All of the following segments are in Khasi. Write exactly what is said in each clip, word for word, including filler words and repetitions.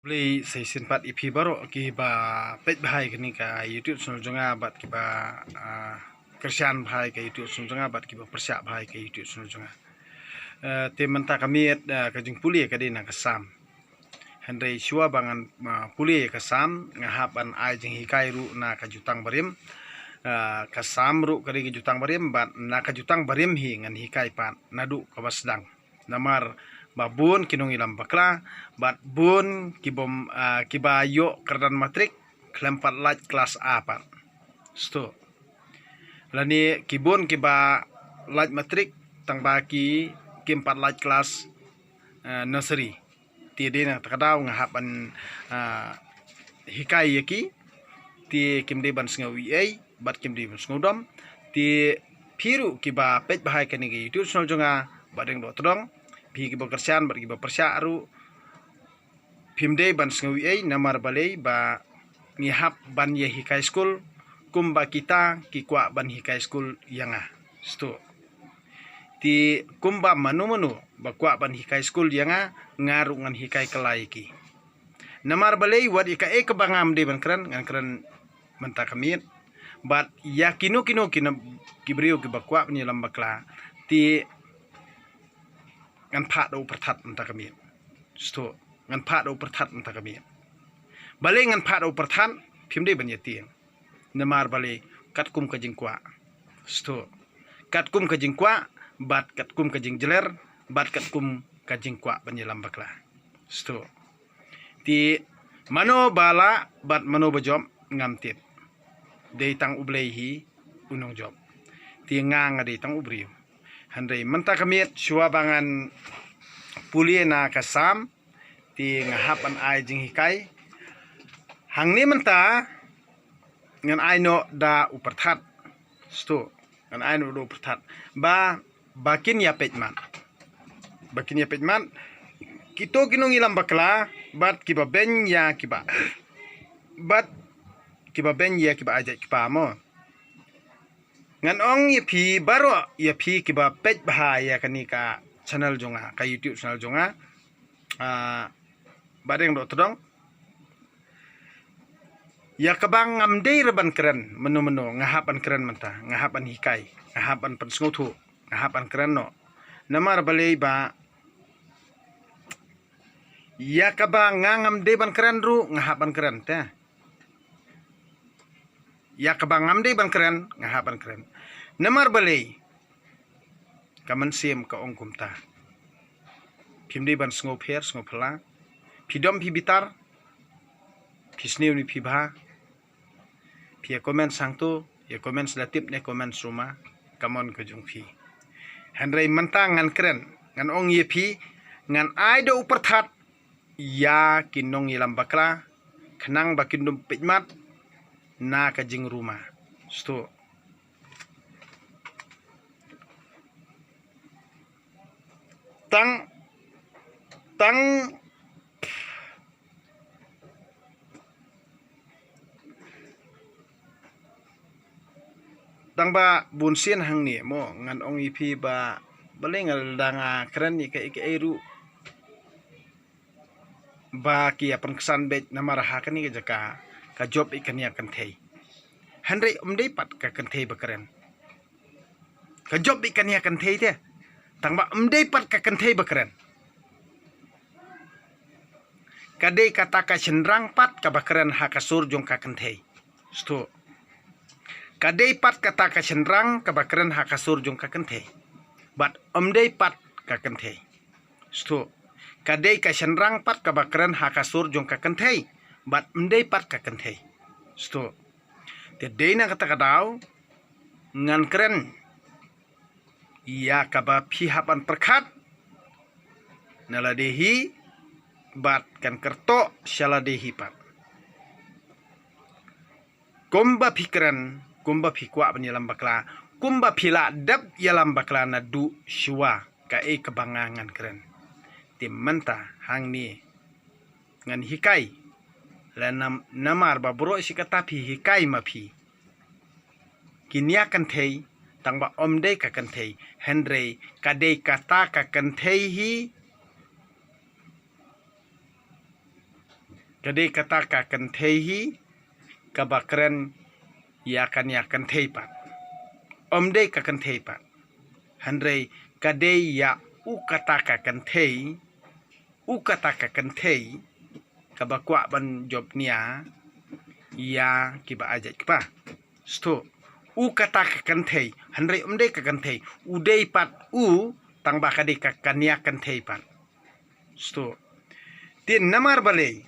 Khublei sa shisien pat ïa phi baroh kiba peit bha ïa kane ka YouTube channel jong nga bad kiba, ah, kyrshan bha ïa ka YouTube channel jong nga bad kiba pyrshah bha ïa ka YouTube channel jong nga. Eh, te mynta ka miet, eh, ka jingpule ka dei na ka Salm. Hynrei shuwa ba ngan, ah, pule ïa ka Salm, nga hap ban ai jinghikai ruh na ka Jutang Barim. Ah, ka Salm ruh ka dei ka Jutang Barim bad na ka Jutang Barim hi ngan hikai pat naduh kaba sdang. Namar ba bun ki nongïalam bakla bad bun ki bym, ah, kiba ïoh kyrdan matrik khlem pat lait klas A pat. Sto. Lane ki bun kiba lait matrik tang ba ki kim pat lait klas, ah, nursery. Te dei na kata ka daw nga hap ban, ah, hikai ïa ki. Te kim dei ban sngew ei ei bad kim dei ban sngew dom. Te phi ruh kiba peit bha ïa kane ka YouTube channel jong nga, ba dang doh tdong, phi kiba kyrshan bad kiba pyrshah ruh, phim dei ban sngew ei ei namar balei ba ngi hap ban ïa hikai skul kumba kita ki kwah ban hikai skul ïa nga. Sto. Te kumba mano mano ba kwah ban hikai skul ïa nga, nga ruh ngan hikai kylla ïa ki. Namar balei, wat ïa kaei kaba ngam dei ban kren, ngan kren mynta ka miet. Bad ïa kino kino ki na, ki briew kiba kwah ban ïalam bakla, te ngan phah da u pyrthat mynta ka miet. Sto, ngan phah da u pyrthat mynta ka miet. Balei ngan phah da u pyrthat? Phim dei ban ïa tieng. Namar balei, katkum ka jingkwah. Sto. Katkum ka jingkwah, bad katkum ka jingjler, bad katkum ka jingkwah ban ïalam bakla. Sto. Te mano ba lah bad mano ba jop ngam tip. Dei tang U Blei hi u nongjop. Te nga nga dei tang u briew. Hynrei mynta ka miet shuwa ba ngan pule na ka Salm, te nga hap ban ai jinghikai. Hangne mynta ngan ai noh da u pyrthat. Sto, ngan ai noh da u pyrthat. Ba, ba kin ïa peit mat. Ba kin ïa peit mat. Kito ki nongïalam bakla, bad kiba beiñ ïa kiba, bad kiba beiñ ïa kiba ai jait kpa mo. Ngan ong ïa phi baroh, ïa phi kiba peit bha ïa kane ka channel jong nga, ka YouTube channel jong nga. Ah, ba dang doh tdong. Ïa kaba ngam dei ruh ban kren mynno mynno, nga hap ban kren mynta, nga hap ban hikai, nga hap ban pynsngewthuh, nga hap ban kren noh. Namar balei ba ïa kaba nga ngam dei ban kren ruh, nga hap ban kren te. Ïa kaba ngam dei ban kren, nga hap ban kren. Namar balei, ka mynsiem ka ong kumta. Phim dei ban sngewpher, sngewphylla. Phi dom phi bitar, phi sniew ne phi bha. Phi ïa comment sangtu, ïa comment sla tip ne comment suma, ka mon ka jong phi. Hynrei mynta ngan kren, ngan ong ïa phi, ngan ai da u pyrthat ïa ki nongïalam bakla, khnang ba kin ym peit mat na ka jingruma. Sto. Tang, tang, tang ba bun sien hangne mo, ngan ong ïa phi ba, balei nga la dang, ah, kren ïa kaei kaei ruh. Ba ki ïa pynksan beit namar ha kane ka jaka, ka jop ïa kane ka kynthei. Hynrei ym dei pat ka kynthei ba kren. Ka jop ïa kane ka kynthei te. Tang ba ym dei pat ka kynthei ba kren. Ka dei kata ka shynrang pat kaba kren ha ka sur jong ka kynthei. Sto. Ka dei pat kata ka shynrang kaba kren ha ka sur jong ka kynthei. Bad ym dei pat ka kynthei. Sto. Ka dei ka shynrang pat kaba kren ha ka sur jong ka kynthei. Bad ym dei pat ka kynthei. Sto. Te dei na kata ka daw, ngan kren ïa kaba phi hap ban pyrkhat na lade hi, bad kan kyrtoh sha lade hi pat. Kumba phi kren, kumba phi kwah ban ïalam bakla, kumba phi la dep ïalam bakla naduh shuwa, kaei kaba nga ngan kren. Te mynta hangne ngan hikai. La nam-, namar ba baroh shi katta phi hikai ma phi. Kine ki kynthei, tang ba ym dei ka kynthei, hynrei ka dei kata ka kynthei hi. Ka dei kata ka kynthei hi kaba kren ïa kane ka kynthei pat. Ym dei ka kynthei pat. Hynrei ka dei ïa u kata ka kynthei, u kata ka kynthei kaba kwah ban jop nia ïa kiba ai jait kpa. Sdang u kata ka kynthei, hynrei ym dei ka kynthei, u dei pat u, tang ba ka dei ka kane ka kynthei pat. Sdang. Te namar balei?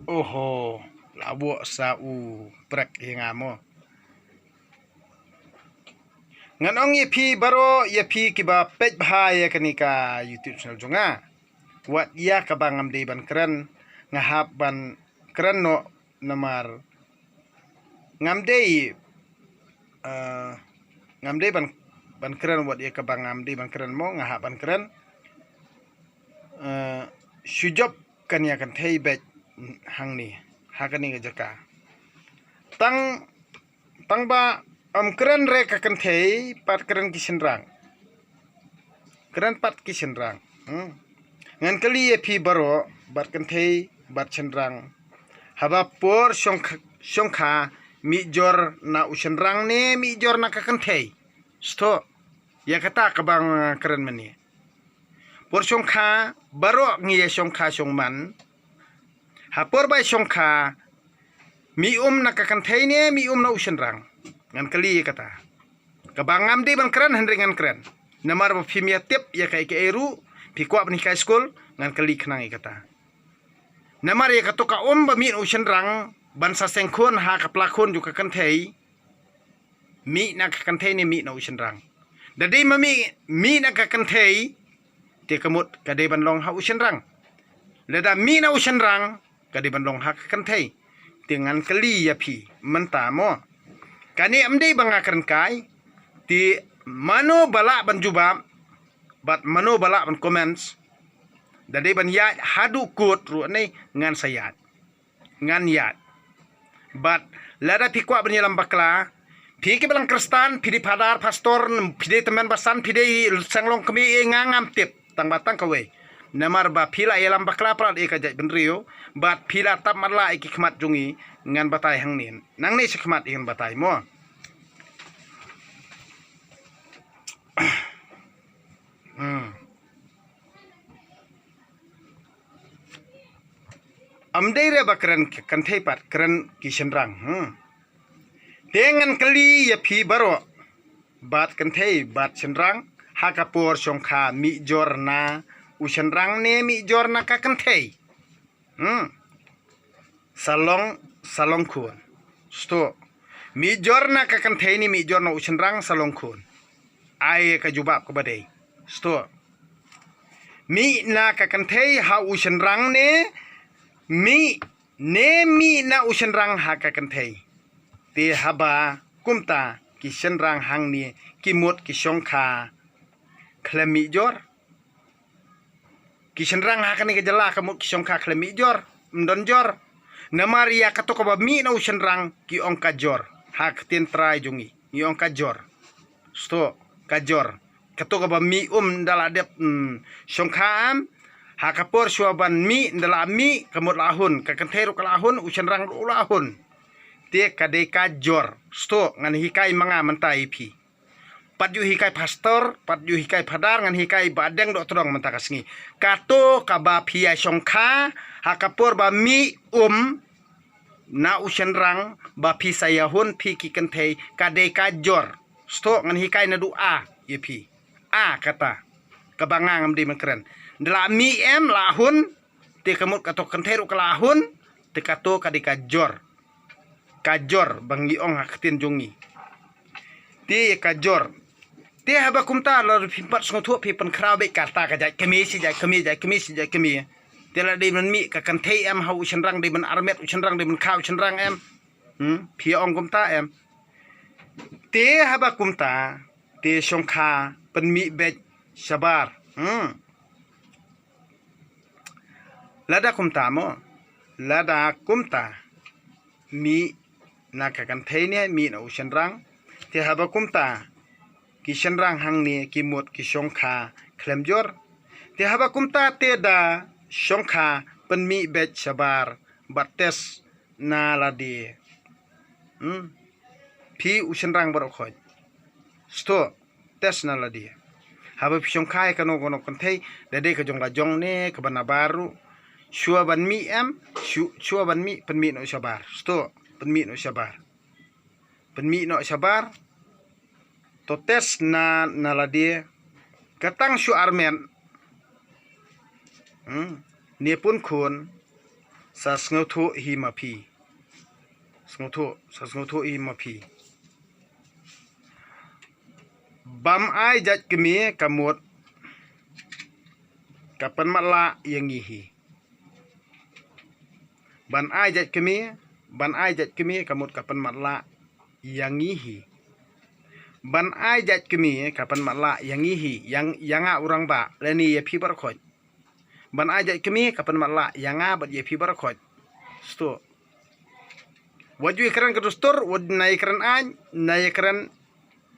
Oho, la buh sa u prek ïa nga mo. Ngan ong ïa phi baroh, ïa phi kiba peit bha ïa kane ka YouTube channel jong nga. Wat ïa kaba ngam dei ban kren, nga hap ban kren noh namar ngam dei, eh, ngam dei ban, ban kren wat ïa kaba ngam dei ban kren mo, nga hap ban kren. Eh, shu jop kane ka kynthei beit hangne, ha kane ka jaka. Tang, tang ba ym kren re ka kynthei, pat kren ki shynrang. Kren pat ki shynrang. Hmm. Ngan kylli ïa phi baroh, bad kynthei, bad shynrang. Haba por shongkha, shongkha mih jor na u shynrang ne mih jor na ka kynthei? Sdang. Ïa kata kaba nga kren mynne. Por shongkha baroh ngi ïa shongkha shongman. Ha por ba shongkha, mih um na ka kynthei ne mih um na u shynrang? Ngan kylli ïa kata. Kaba ngam dei ban kren hynrei ngan kren. Namar ba phim ïa tip ïa kaei kaei ruh, phi kwah ban hikai skul, ngan kylli khnang ïa kata. Namar ïa kato ka um ba mih na u shynrang, ban sa seng khun ha ka pla khun jong ka kynthei. Mih na ka kynthei ne mih na u shynrang? Da dei ma mih, mih na ka kynthei, te ka mut ka dei ban long ha u shynrang. Lada mih na u shynrang, ka dei ban long ha ka kynthei. Te ngan kylli ïa phi mynta mo. Kane ym dei ba nga kren kai. Te mano ba lah ban jubab, bad mano ba lah ban comments. Da dei ban ïaid haduh kut ruh ne ngan sa ïaid. Ngan ïaid. Bad lada phi kwah ban ïalam bakla, phi ki balang Khristan, phi dei phadar, pastor, phi dei tymmen basan, phi dei seng longkmie, eh, nga ngam tip. Tang ba tang kawei. Namar ba phi la ïalam bakla palat ïa ka jaitbynriew, bad phi la tap matlah ïa ki khmat jong ngi, ngan batai hangne. Nangne sha khmat ngan batai mo. Hmm. Ym dei re ba kren ki kynthei pat kren ki shynrang. Hmm. Te ngan kylli ïa phi baroh. Bad kynthei, bad shynrang, ha ka por shongkha mih jor na u shynrang ne mih jor na ka kynthei? Hmm. Sa long, sa long khun. Sdang. Mih jor na ka kynthei ne mih jor na u shynrang, sa long khun. Ai ka jubab kaba dei. Sdang. Mih na ka kynthei ha u shynrang ne mih, ne mih na u shynrang ha ka kynthei? Te haba kumta ki shynrang hangne ki mut ki shongkha khlem mih jor. Ki shynrang ha kane ka jylla ka mut ki shongkha khlem mih jor, ym don jor. Namar ïa kato kaba mih na u shynrang ki ong ka jor. Ha ka ktien Trai jong ngi, ngi ong ka jor. Sdang, ka jor. Kato kaba mih um ynda la dep, hmm, shongkha em. Ha ka por shuwa ban mih ynda la mih, ka mut la hun, ka kynthei ruh ka la hun, u shynrang ruh la hun. Te ka dei ka jor. Sdang, ngan hikai ma nga mynta ïa phi. Pat ju hikai pastor, pat ju hikai phadar, ngan hikai ba deng doh tdong mynta ka sngi. Kato kaba phi ïa shongkha, ha ka por ba mih um na u shynrang, ba phi sa ïa hun phi ki kynthei, ka dei ka jor. Sdang, ngan hikai naduh A ïa phi. A kata. Kaba nga ngam dei ban kren. Ynda la mih em la hun, te ka mut kato kynthei ruh ka la hun, te kato ka dei ka jor. Ka jor, ba ngi ong ha ka ktien jong ngi. Te ka jor. Te haba kumta la phim pat sngewthuh phi pynkhraw beit kata ka jait kmie shi jait kmie, jait kmie shi jait kmie. Te la dei ban mih ka kynthei em ha u shynrang, dei ban armet u shynrang, dei ban kha u shynrang em. Hmm, phi ong kumta em. Te haba kumta, te shongkha pynmih beit shabar. Hmm. Lada kumta mo, lada kumta, mih na ka kynthei ne mih na u shynrang. Te haba kumta, ki shynrang hangne ki mut ki shongkha khlem jor. Te haba kumta te da shongkha pynmih beit shabar bad test na lade. Hmm. Phi u shynrang baroh khoit. Sdang test na lade. Haba phi shongkai kano kano kynthei, da dei ka jong la jong ne kaba nabar ruh. Shuwa ban mih em, shu-, shuwa ban mih, pynmih noh shabar. Sdang, pynmih noh shabar. Pynmih noh shabar. To test na, na lade. Ka tang shu armet. Hmm. Ne pun khun. Sa sngewthuh hi ma phi. Sngewthuh, sa sngewthuh hi ma phi. Bam ai jait kmie ka mut ka pynmatlah ïa ngi hi. Ban ai jait kmie, ban ai jait kmie ka mut ka pynmatlah ïa ngi hi. Ban ai jait kmie ka pynmatlah ïa ngi hi, ïa, ïa nga u rangbah, lane ïa phi baroh khoit. Ban ai jait kmie ka pynmatlah ïa nga bad ïa phi baroh khoit. Sdang. Wat ju ïakren ka dustur, wat na ïakren aiñ, na ïakren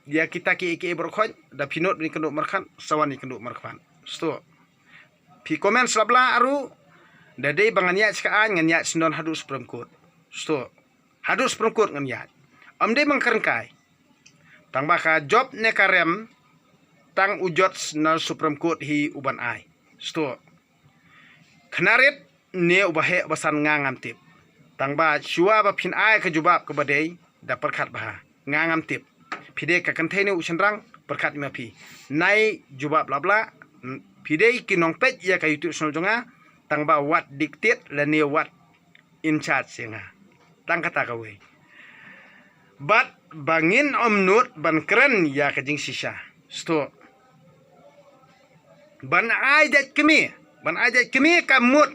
ïa kita kiei kiei baroh khoit, da phi nud ban ïakynduh markhmat, sa wan ïakynduh markhmat. Sdang. Phi comment slap lah ruh, da dei ba ngan ïaid sha ka aiñ, ngan ïaid syndon haduh Supreme Court. Sdang. Haduh Supreme Court ngan ïaid. Ym dei ba nga kren kai. Tang ba ka jop ne ka rem, tang u judge na Supreme Court hi u ban ai. Sdang. Khynnah rit ne uba heh uba san nga ngam tip. Tang ba shuwa ba phin ai ka jubab kaba dei, da pyrkhat bha. Nga ngam tip. Phi dei ka kynthei ne u shynrang, pyrkhat ma phi. Nai jubab lah lah, phi dei ki nongpeit ïa ka YouTube channel jong nga, tang ba wat dictate lane wat in charge ïa nga. Tang kata kawei. Bad ba ngin ym nud ban kren ïa ka jingshisha. Sdang. Ban ai jait kmie, ban ai jait kmie ka mut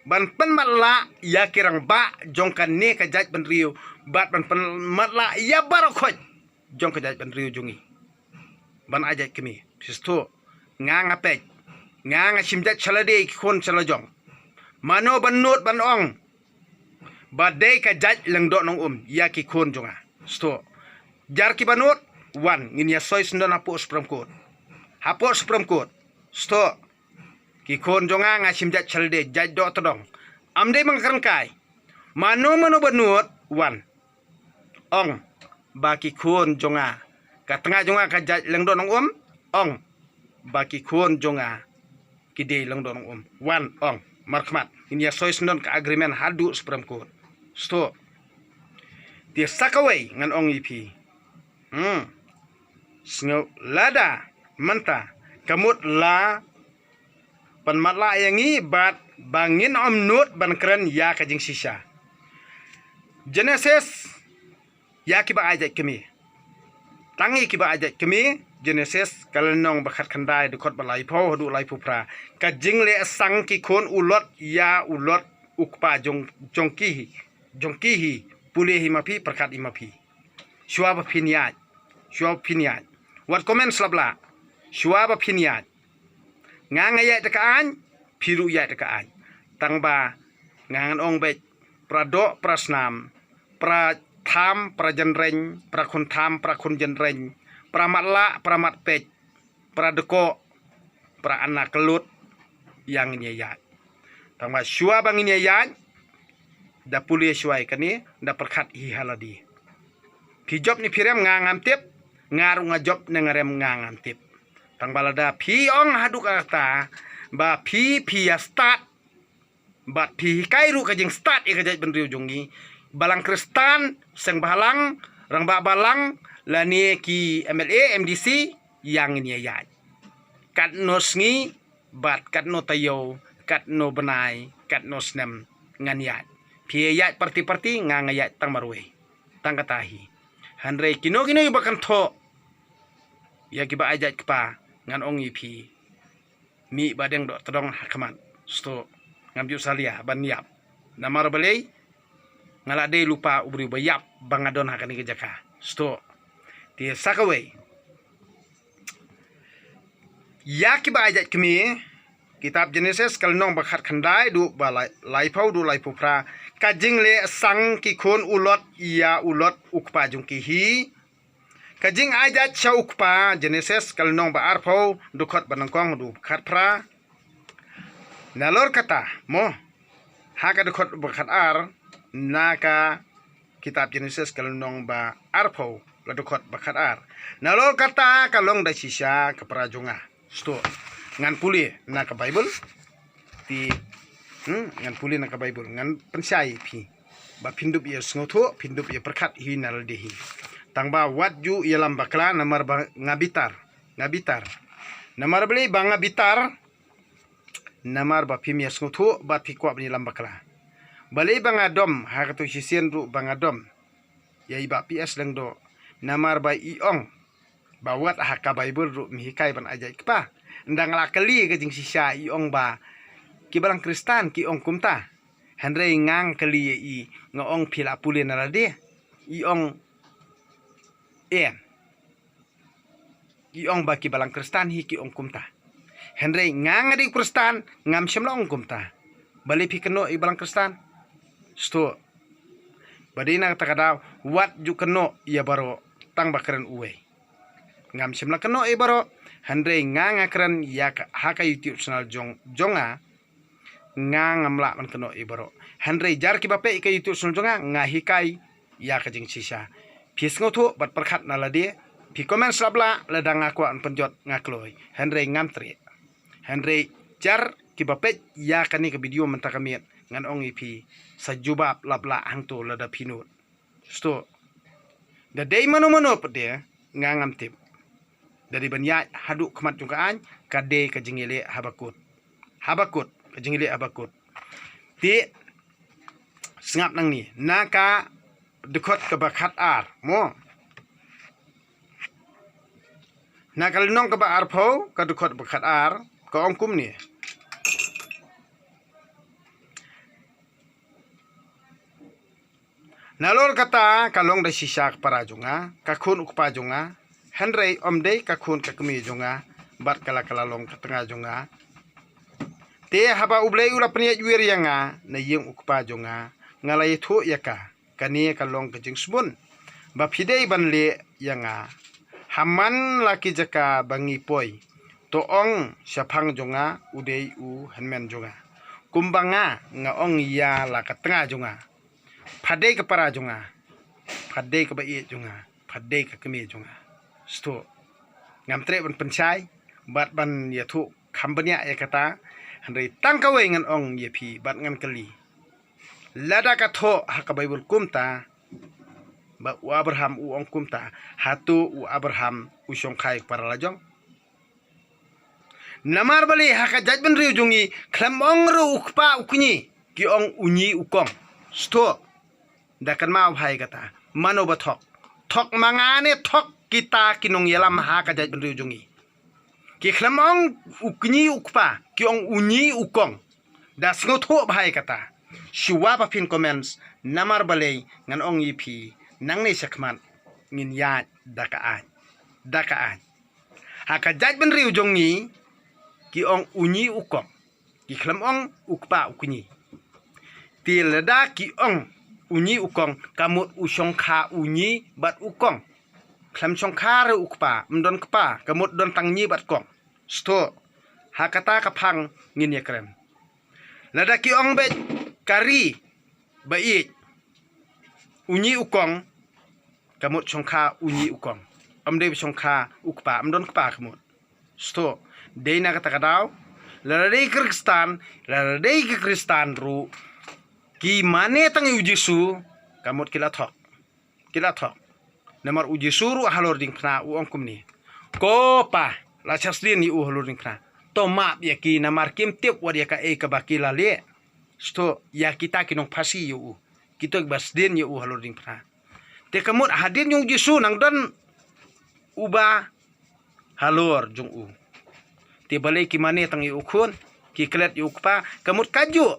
ban pynmatlah ïa ki rangbah jong kane ka jaitbynriew, bad ban pynmatlah ïa baroh khoit jong ka jaitbynriew jong ngi. Ban ai jait kmie. Sdang. Nga nga peit. Nga nga shim jait sha lade ki khun sha la jong. Mano ban nud ban ong ba dei ka jait Lyngdoh Nongum ïa ki khun jong nga. Sdang. Jar kiba nud, wan, ngin ïa soi syndon hapoh Supreme Court. Hapoh Supreme Court. Sdang. Ki khun jong nga nga shim jait sha lade, jait doh tdong. Ym dei ba nga kren kai. Mano mano ba nud, wan. Ong ba ki khun jong nga, ka tnga jong nga ka jait Lyngdoh Nongum, ong ba ki khun jong nga ki dei Lyngdoh Nongum. Wan, ong markhmat, ngin ïa soi syndon ka agreement haduh Supreme Court. Sdang. Te sa kawei ngan ong ïa phi. Hmm. Sngew lada mynta ka mut la pynmatlah ïa ngi bad ba ngin ym nud ban kren ïa ka jingshisha. Genesis, ïa kiba ai jait kmie. Tang ïa kiba ai jait kmie, Genesis ka lynnong ba khatkhyndai, dkhot ba laiphew haduh laiphew phra. Ka jingleh sang ki khun u Lot ïa u Lot u kpa jong, jong ki hi, jong ki hi, pule hi ma phi, pyrkhat hi ma phi. Shuwa ba phin ïaid, shuwa ba phin ïaid. Wat comment slap lah. Shuwa ba phin ïaid. Nga nga ïaid da ka aiñ, phi ruh ïaid da ka aiñ. Tang ba nga ngan ong beit, para doh, para snam, para tham, para jynrein, para khun tham, para khun jynrein, para matlah, para matpeit, para dkoh, para ana kyllut, ïa ngin ïa ïaid. Tang ba shuwa ba ngin ïa ïaid, da pule shuwa ïa kane, da pyrkhat hi ha lade. Phi jop ne phi rem nga ngam tip, nga ruh nga jop ne nga rem nga ngam tip. Tang ba lada phi ong haduh katta ba phi, phi ïa stad, bad phi hikai ruh ka jingstad ïa ka jaitbynriew jong ngi. Balang Khristan, seng balang, rangbah balang, lane ki M L A, M D C, ïa ngin ïa ïaid. Katno sngi, bad katno taïew, katno bnai, katno snem, ngan ïaid. Phi ïaid parti parti, nga nga ïaid tang marwei. Tang kata hi. Hynrei kino kino kiba kynthoh ïa kiba ai jait kpa, ngan ong ïa phi, mih ba deng doh tdong ha khmat. Sdang. Ngam ju salia ban ïap. Namar balei? Nga la dei lypa u briew ba ïap ba nga don ha kane ka jaka. Sdang. Te sa kawei, ïa kiba ai jait kmie, kitab Genesis ka lynnong ba khatkhyndai, dkhot ba lai, laiphew haduh laiphew phra. Ka jingleh sang ki khun u Lot ïa u Lot u kpa jong ki hi. Ka jingai jait sha u kpa, Genesis ka lynnong ba arphew, dkhot ba nyngkong haduh khatphra. Nalor kata, mo, Ha ka dkhot ba khat ar na ka kitab Genesis ka lynnong ba arphew, la dkhot ba khat ar. Nalor kata ka long da shisha ka para jong nga. Sngewthuh, ngan pule na ka Baibl. Te, hmm, ngan pule na ka Baibl, ngan pynshai phi. Ba phin dup ïa sngewthuh, phin dup ïa pyrkhat hi na lade hi. Tang ba wat ju ïalam bakla namar ba nga bitar, nga bitar. Namar balei ba nga bitar? Namar ba phim ïa sngewthuh bad phi kwah ban ïalam bakla. Balei ba nga dom ha kato shisien ruh ba nga dom ïa i Bah P S Lyngdoh? Namar ba i ong ba wat ha ka Baibl ruh ym hikai ban ai jait kpa. Ynda nga la kylli ka jingshisha, i ong ba ki balang Khristan ki ong kumta. Hynrei nga kylli ïa i, nga ong phi la pule na lade? I ong em. I ong ba ki balang Khristan hi ki ong kumta. Hynrei nga, nga dei Khristan, ngam shym la ong kumta. Balei phi kynnoh ïa balang Khristan? Sngewthuh. Ba dei na kata ka daw, wat ju kynnoh ïa baroh, tang ba kren uwei. Ngam shym la kynnoh ïa baroh, hynrei nga, nga kren ïa ka, ha ka YouTube channel jong, jong nga, nga ngam lah ban kynnoh ïa baroh. Hynrei jar kiba peit ïa ka YouTube channel jong nga, nga hikai ïa ka jingshisha. Phi sngewthuh bad pyrkhat na lade, phi comment slap lah, lada nga kwah ban pynjot nga kloi. Hynrei ngam treh. Hynrei jar kiba peit ïa kane ka video mynta ka miet, ngan ong ïa phi, sa jubab lap lah hangto lada phi nud. Sngewthuh. Da dei mano mano pat de, nga ngam tip. Da dei ban ïaid haduh khmat jong ka aiñ, ka dei ka jingïaleh haba kut. Haba kut, ka jingïaleh haba kut. Te sngap nangne, na ka dkhot kaba khat ar, mo. Na ka lynnong kaba arphew, ka dkhot ba khat ar, ka ong kumne. Nalor kata ka long da shisha ka para jong nga, ka khun u kpa jong nga, hynrei ym dei ka khun ka kmie jong nga, bad ka la ka la long ka tnga jong nga. Te haba U Blei u la pynïaid wir ïa nga na ïing u kpa jong nga, nga la ïathuh ïa ka, kane ka long ka jingsbun ba phi dei ban leh ïa nga. Ha man la ki jaka ba ngi poi, to ong shaphang jong nga u dei u hynmen jong nga. Kumba nga, nga ong ïa la ka tnga jong nga. Pha dei ka para jong nga. Pha dei kaba ïeit jong nga. Pha dei ka kmie jong nga. Sngewthuh. Ngam treh ban pynshai bad ban ïathuh kham bniah ïa kata. Hynrei tang kawei ngan ong ïa phi bad ngan kylli. Lada ka thoh ha ka Baibl kumta, ba u Abraham u ong kumta, hato u Abraham u shongkha ïa ka para lajong? Namar balei ha ka jaitbynriew jong ngi, khlem ong ruh u kpa u kñi, ki ong u ñi u kong. Sngewthuh. Da kynmaw bha ïa kata. Mano ba thok? Thok ma nga ne thok kita ki nongïalam ha ka jaitbynriew jong ngi? Ki khlem ong u kñi u kpa, ki ong u ñi u kong. Da sngewthuh bha ïa kata. Shuwa ba phin comments, namar balei ngan ong ïa phi, nangne shakhmat ngin ïaid da ka aiñ. Da ka aiñ. Ha ka jaitbynriew jong ngi, ki ong u ñi u kong. Ki khlem ong u kpa u kñi. Te lada ki ong u ñi u kong, ka mut u shongkha u ñi bad u kong. Khlem shongkha ruh u kpa, ym don kpa, ka mut don tang ñi bad kong. Sngewthuh, ha kata ka phang ngin ïakren. Lada ki ong beit ka ri ba ïeit, u ñi u kong, ka mut shongkha u ñi u kong. Ym dei ba shongkha u kpa, ym don kpa ka mut. Sngewthuh, dei na kata ka daw, lada dei ki Khristan, lada dei ki Khristan ruh, ki mane tang ïa u Jisu, ka mut ki la thok. Ki la thok. Namar u Jisu ruh halor diengphna u ong kumne. Ko Pa, la shah sdien ïa u halor diengphna. To map ïa ki namar kim tip wat ïa kaei kaba ki la leh. Sngewthuh, ïa kita ki nongphasi ïa u. Kito kiba sdien ïa u halor diengphna. Te ka mut hadien jong u Jisu nang don uba halor jong u. Te balei ki mane tang ïa u khun, ki klet ïa u kpa, ka mut kajuh.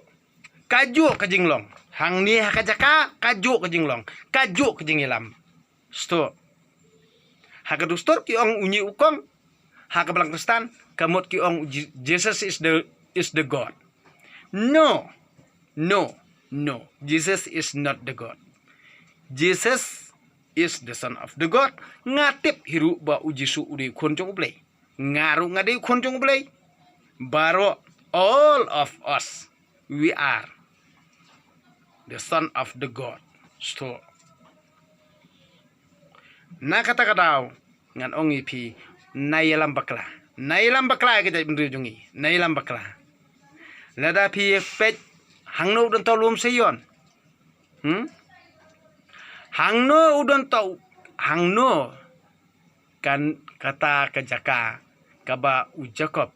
Kajuh ka jinglong. Hangne ha ka jaka, kajuh ka jinglong. Kajuh ka jingïalam. Sngewthuh. Ha ka dustur ki ong u ñi u kong. Ha ka balang Khristan, ka mut ki ong Je-, Jesus is the, is the God. No. No. No. Jesus is not the God. Jesus is the Son of the God. Nga tip hi ruh ba u Jisu u dei u khun jong u Blei. Nga ruh nga dei u khun jong u Blei. Baroh, all of us, we are The Son of the God. Sngewthuh. Na kata ka daw, ngan ong ïa phi, na ïalam bakla. Na ïalam bakla ïa ka jaitbynriew jong ngi. Na ïalam bakla. Lada phi peit, hangno u don tau lum Seion. Hmm? Hangno u don tau, hangno kan kata ka jaka, kaba u Jakob,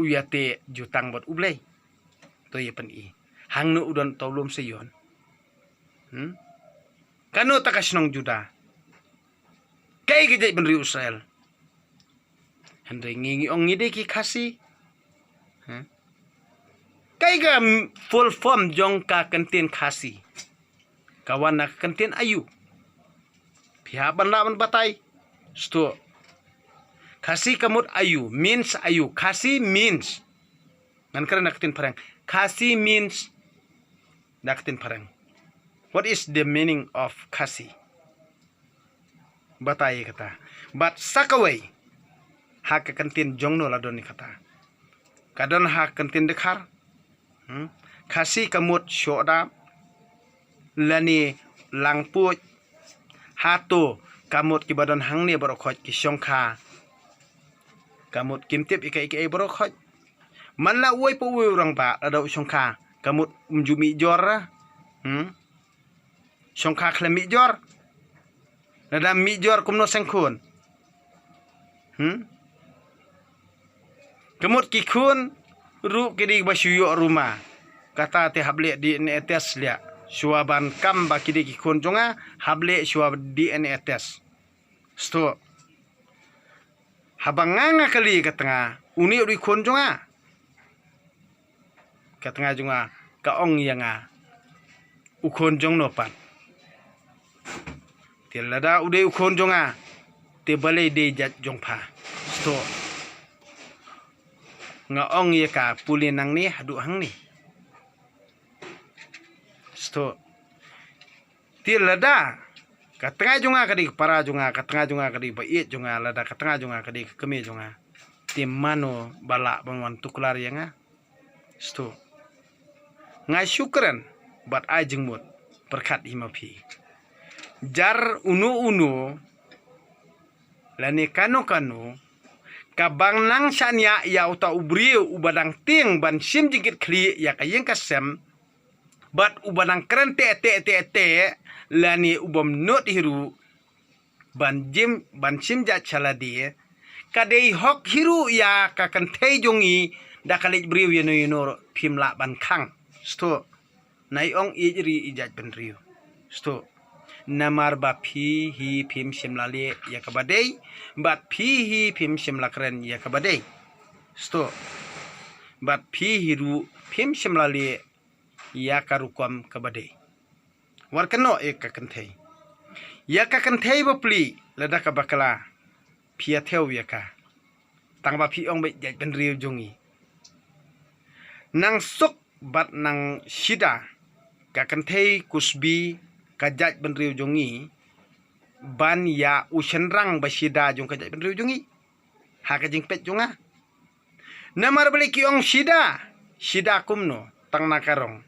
u ïateh jutang bad U Blei. To ïa pyni. Hangno u don tau lum Seion. Hmm? Kano ta ka shnong Juda. Kaei ka jaitbynriew Israel. Hynrei ngi ngi ong ngi dei ki Khasi. Hmm? Kaei ka full form jong ka kyntien Khasi. Ka wan na ka kyntien ayu. Phi hap ban lah ban batai. Sngewthuh. Khasi ka mut ayu, means ayu. Khasi means. Ngan kren na ka ktien phareng. Khasi means na ka ktien phareng. What is the meaning of Khasi? Batai kata. Bad sa kawei. Ha ka kyntien jong no la don kata. Ka don ha ka kyntien Dkhar. Hmm? Khasi ka mut shoh dap. Lane lang puj. Hato ka mut kiba don hangne baroh khoit ki shongkha. Ka mut kim tip ïa kaei kaei baroh khoit. Man la uwei pa uwei u rangbah lada u shongkha. Ka mut um ju mih jor. Hmm? Shongkha khlem mih jor. Lada mih jor kumno seng khun. Hmm? Ka mut ki khun ruh ki dei ba shu ïoh ruma. Kata te hap leh D N A test leh. Shuwa ban kam ba ki dei ki khun jong nga, hap leh shuwa D N A test. Sngewthuh. Haba nga nga kylli ka tnga, une u dei khun jong nga. Ka tnga jong nga ka ong ïa nga, u khun jong no pat. Te lada u dei u khun jong nga, te balei dei jait jong pha. Sngewthuh. Nga ong ïa ka pule nangne haduh hangne. Sngewthuh. Te lada ka tnga jong nga ka dei ka para jong nga, ka tnga jong nga ka dei ba ïeit jong nga, lada ka tnga jong nga ka dei ka kmie jong nga, te mano ba lah ban wan tuklar ïa nga. Sngewthuh. Nga shu kren bad ai jingmut pyrkhat hi ma phi. Jar uno uno lane kano kano kaba nang shaniah ïa uta u briew uba dang tieng ban shim jingkitkhlieh ïa ka ïing ka sem, bad uba nang kren teh teh teh teh lane u bym nud hi ruh ban jim ban shim jait sha lade. Ka dei hok hi ruh ïa ka kynthei jong ngi, da ka leit briew ïano ïano ruh phim lah ban khang. Sngewthuh. Nai ong ïeit ri ïeit jait bynriew. Sngewthuh. Namar ba phi hi phim shym la leh ïa kaba dei, bad phi hi phim shym la kren ïa kaba dei. Sngewthuh. Bad phi hi ruh phim shym la leh ïa ka rukom kaba dei. Wat kynnoh ïa ka kynthei. Ïa ka kynthei bapli lada ka bakla, phi ïa thew ïa ka. Tang ba phi ong beit jait bynriew jong ngi. Nang suk bad nang shida ka kynthei Kusbi ka jait bynriew jong ngi, ban ïa u shynrang ba shida jong ka jait bynriew jong ngi. Ha ka jingpeit jong nga. Namar balei ki ong shida, shida kumno, tang na ka rong.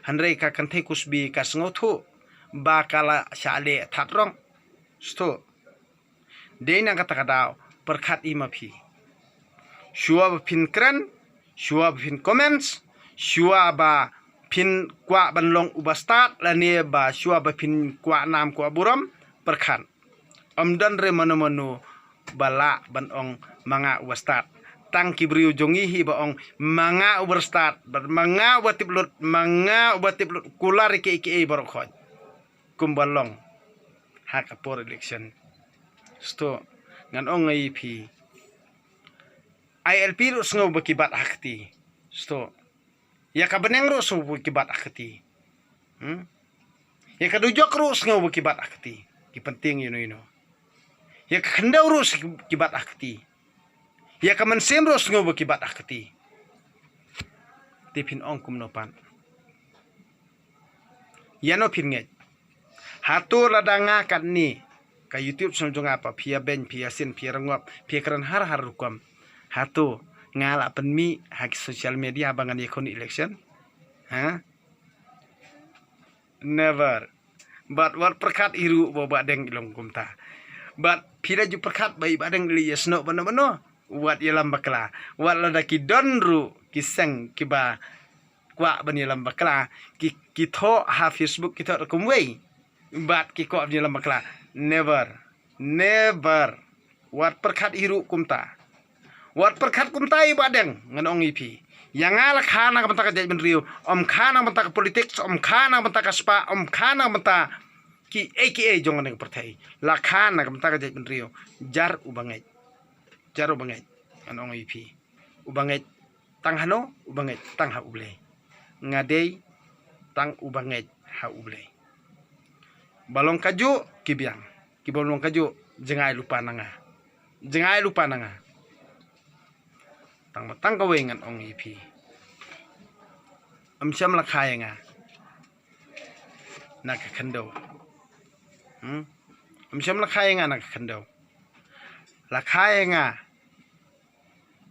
Hynrei ka kynthei Kusbi ka sngewthuh ba ka la shah leh that rong. Sngewthuh. Dei na kata ka daw, pyrkhat hi ma phi. Shuwa ba phin kren, shuwa ba phin comments, shuwa ba phin kwah ban long uba stad lane ba shuwa ba phin kwah nam kwah burom, pyrkhat. Ym don re mano mano ba lah ban ong ma nga uba stad. Tang ki briew jong ngi hi ba ong ma nga uba stad, bad ma nga uba tip lut, ma nga uba tip lut, kular ïa kiei kiei baroh khoit. Kumba long ha ka por election. Sngewthuh, ngan ong ïa phi. I L P ruh sngew ba ki bat ha kti. Sngewthuh. Ïa ka bneng ruh sngew ba ki bat ha kti. Hmm? Ïa ka dujok ruh sngew ba ki bat ha kti. Ki pyntieng ïano ïano. Ïa ka khyndew ruh sngew ki bat ha kti. Ïa ka mynsiem ruh sngew ba ki bat ha kti. Te phin ong kumno pat. Ïano phin ngeit. Hato lada nga katne ka YouTube channel jong nga pat phi ïa beiñ, phi ïa sin, phi ïa rangwap, phi ïa kren har har rukom. Hato nga lah pynmih ha ki social media ba ngan ïakhun election? Ha? Never. Bad wat pyrkhat hi ruh ba Bah Deng i long kumta. Bad phi la ju pyrkhat ba i Bah Deng i leit ïasnoh bano bano, wat ïalam bakla. Wat lada ki don ruh ki seng kiba kwah ban ïalam bakla, ki, ki thoh ha Facebook, ki thoh da kumwei. Bad ki kwah ban ïalam bakla. Never. Never. Wat pyrkhat hi ruh kumta. Wat pyrkhat kumta i Bah Deng, ngan ong ïa phi. Ïa nga la kha na ka bynta ka jaitbynriew, ym kha na ka bynta ka politics, ym kha na ka bynta ka spah, ym kha na ka bynta kiei kiei jong kane ka pyrthei. La kha na ka bynta ka jaitbynriew. Jar uba ngeit. Jar uba ngeit, ngan ong ïa phi. Uba ngeit tang hano? Uba ngeit tang ha U Blei. Nga dei tang uba ngeit ha U Blei. Ba long kajuh ki biang, kiba long kajuh jngai lypa na nga. Jngai lypa na nga. Tang ba tang kawei ngan ong ïa phi. Ym shym la kha ïa nga na ka khyndew. Hmm? Ym shym la kha ïa nga na ka khyndew. La kha ïa nga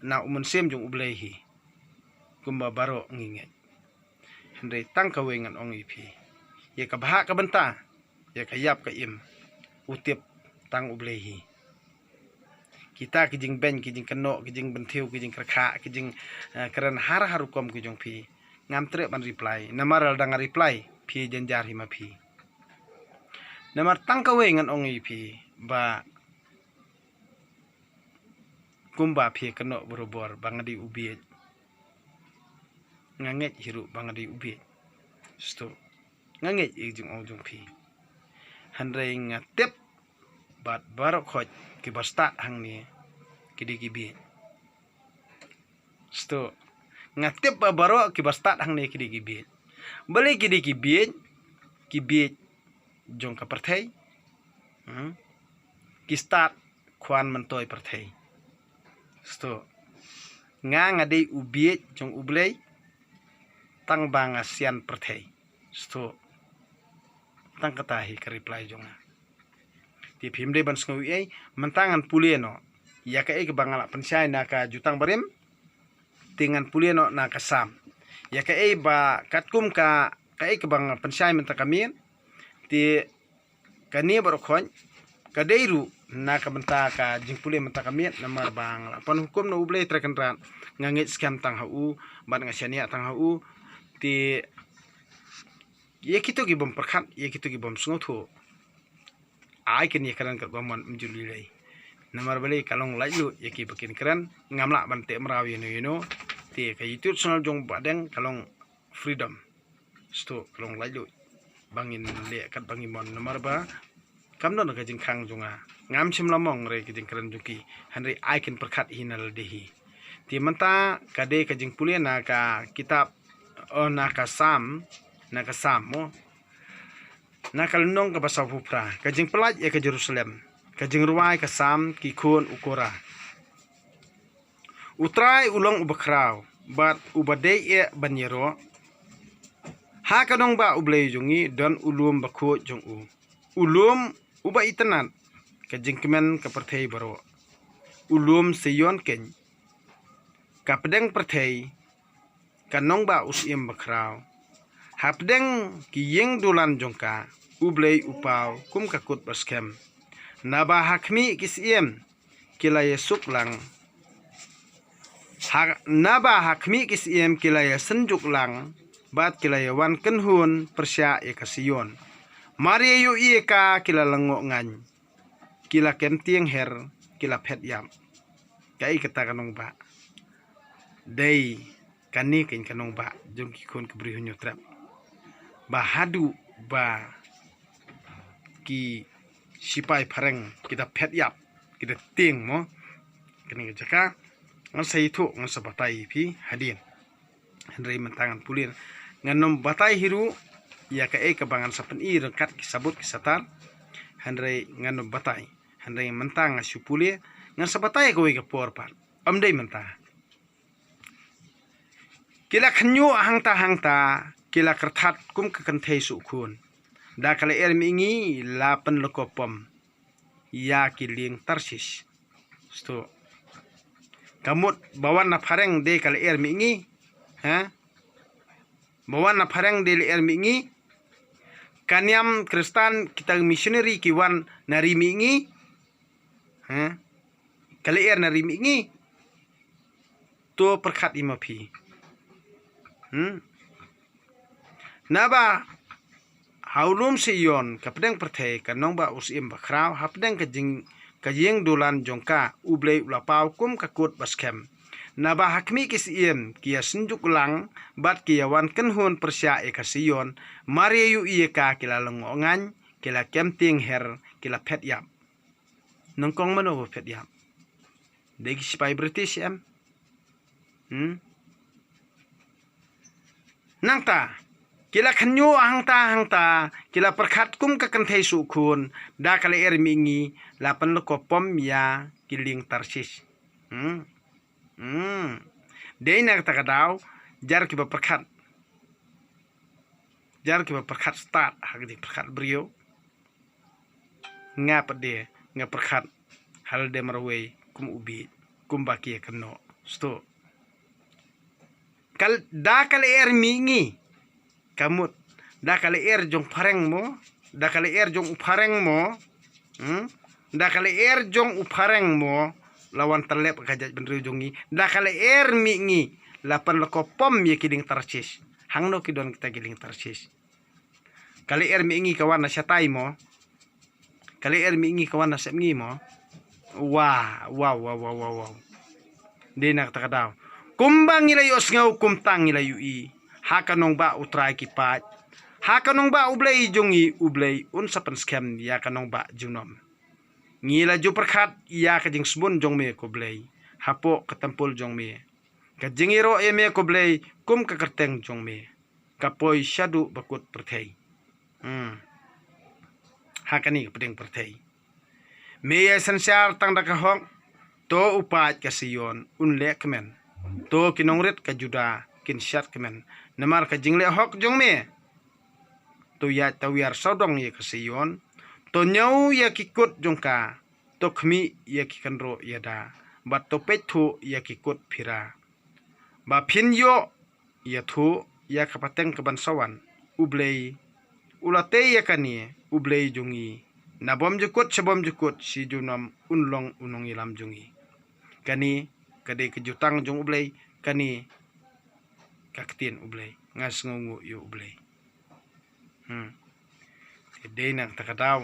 na u mynsiem jong U Blei hi. Kumba baroh ngi ngeit. Hynrei tang kawei ngan ong ïa phi. Ïa ka bhah ka bynta, ïa ka ïap ka im, u tip tang U Blei hi. Kita ki jingbeiñ, ki jingkynnoh, ki jingpynthiew, ki jingkyrkhu, ki jing, eh, kren har har rukom ki jong phi, ngam treh ban reply. Namar lada nga reply, phi jynjar hi ma phi. Namar tang kawei ngan ong ïa phi ba kumba phi kynnoh barabor ba nga dei u bieit. Nga ngeit hi ruh ba nga dei u bieit. Sdang. Nga ngeit ïa ka jingong jong phi. Hynrei nga tip bad baroh khoit kiba stad hangne ki dei ki bieit. Sdang. Nga tip ba baroh kiba stad hangne ki dei ki bieit. Balei ki dei ki bieit? Ki bieit jong ka pyrthei. Hmm? Ki stad khwan myntoi pyrthei. Sdang. Nga nga dei u bieit jong U Blei tang ba nga sian pyrthei. Sdang. Tang kata hi ka reply jong nga. Te phim dei ban sngew ei, mynta ngan pule noh ïa kaei kaba nga la pynshai na ka Jutang Barim. Te ngan pule noh na ka Salm. Ïa kaei ba katkum ka, kaei kaba nga pynshai mynta ka miet. Te kane baroh khoit ka dei ruh na ka bynta ka jingpule mynta ka miet, namar ba nga la pynhukum na U Blei Trai Kynrad. Nga ngeit skhem tang ha u bad nga shaniah tang ha u. Te ïa kito ki bym pyrkhat, ïa kito ki bym sngewthuh, ai kin ïa kren katba mon, ym ju lei lei. Namar balei? Ka long laitluid ïa kiba kin kren. Ngam lah ban teh mraw ïano ïano. Te ka YouTube channel jong Bah Deng ka long freedom. Sdang, ka long laitluid ba ngin leh katba ngi mon, namar ba kam don ka jingkhang jong nga. Ngam shym la mong re ka jingkren jong ki. Hynrei ai kin pyrkhat hi na lade hi. Te mynta ka dei ka jingpule na ka kitab, oh, na ka Salm, na ka Salm, oh. Na ka lynnong kaba sawphew phra, ka jingpyllait ïa ka Jerusalem, ka jingrwai ka Salm, ki khun u Korah. U Trai u long uba khraw bad uba dei eh ban ïaroh. Ha ka nongbah U Blei jong ngi don u lum bakhuid jong u, u lum uba itynnad, ka jingkmen ka pyrthei baroh. U lum Sion keiñ, ka pdeng pyrthei, ka nongbah u Syiem bakhraw. Hapdeng ki ïing dulan jong ka, U Blei u paw kum ka kut ba skhem. Naba ha khmih ki syiem ki la ïasuk lang. Ha, naba ha khmih ki syiem ki la ïasynjuk lang, bad ki la ïawan kynhun pyrshah ïa ka Sion. Mar ïa ïohi ïa ka ki la lyngngoh ngaiñ, ki la kem tieng her, ki la phet ïap. Kaei kata ka nongbah? Dei kane keiñ ka nongbah jong ki khun ki briew Hynñiewtrep. Ba haduh ba ki sipai phareng ki da phet ïap, ki da tieng mo. Kane ka jaka ngan sa ïathuh, ngan sa batai ïa phi hadien. Hynrei mynta ngan pule, ngan nym batai hi ruh ïa kaei kaba ngan sa pyni ryngkat ki sabut ki satar. Hynrei ngan nym batai. Hynrei mynta ngan shu pule, ngan sa batai kawei ka por pat. Ym dei mynta. Ki la khynñiuh hangta hangta, ki la kyrthat kum ka kynthei suh khun. Da ka lyer mihngi la pynlakop pom ïa ki lieng Tarsis. Sdang. Ka mut ba wan na phareng dei ka lyer mihngi. Ha? Ba wan na phareng dei lyer mihngi. Ka niam Khristan kita missionary ki wan na ri mihngi. Ha? Ka lyer na ri mihngi. To pyrkhat ïa ma phi. Hmm? Naba ha u lum Sion ka pdeng pyrthei ka nongbah u Syiem bakhraw, ha pdeng ka jing ka ïing dulan jong ka, U Blei u la paw kum ka kut ba skhem. Naba ha khmih ki syiem ki ïa synjuk lang bad ki ïa wan kynhun pyrshah ïa ka Sion, mar ïa ïohi ïa ka ki la lyngngoh ngaiñ, ki la kem tieng her, ki la phet ïap. Nyngkong mano ba phet ïap? Dei ki sipai British em? Hmm? Nangta ki la khynñiuh hangta hangta, ki la pyrkhat kum ka kynthei sukhun, da ka lyer mihngi la pynleko pom ïa ki lieng Tarsis. Hmm? Hmm. Dei na kata ka daw, jar kiba pyrkhat. Jar kiba pyrkhat stad ha ka jingpyrkhat briew. Nga pat de nga pyrkhat ha lade marwei kum u bieit, kumba ki ïa kynnoh. Sdang. Ka, da ka lyer mihngi. Ka mut da ka lyer jong phareng mo, da ka lyer jong u phareng mo. Hmm? Da ka lyer jong u phareng mo la wan tyllep ka jaitbynriew jong ngi. Da ka lyer mihngi la pynleko pom ïa ki lieng Tarsis. Hangno ki don kita ki lieng Tarsis? Ka lyer mihngi ka wan na shatai mo? Ka lyer mihngi ka wan na sepngi mo? Wa, wa, wa, wa, wa, wa. Dei na kata ka daw, kumba ngi la ïohsngew kumta ngi la ïohi. Ha ka nongbah U Trai ki paid, ha ka nongbah U Blei jong ngi, U Blei un sa pynskhem ïa ka nongbah junom. Ngi la ju pyrkhat ïa ka jingsbun jong me ko Blei, hapoh ka templ jong me. Ka jingïaroh ïa me ko Blei kum ka kyrteng jong me ka poi shaduh bakut pyrthei. Hmm. Ha kane ka pdeng pyrthei me ïa synshar tang da ka hok. To u paid ka Sion un leh kmen. To ki nongrit ka Juda kin shad kmen namar ka jingleh hok jong me. To ïaid tawiar sawdong ïa ka Sion. To ñiew ïa ki kut jong ka. To khmih ïa ki kynroh ïada bad to peit thuh ïa ki kut phira. Ba phin ïoh ïathuh ïa ka pateng kaban sa wan. U Blei u la tei ïa kane, U Blei jong ngi. Na bymjukut sha bymjukut shi junom un long u nongïalam jong ngi. Kane ka dei ka jutang jong U Blei, kane ka ktien U Blei. Nga sngewnguh ïa U Blei. Hmm. Te dei na kata ka daw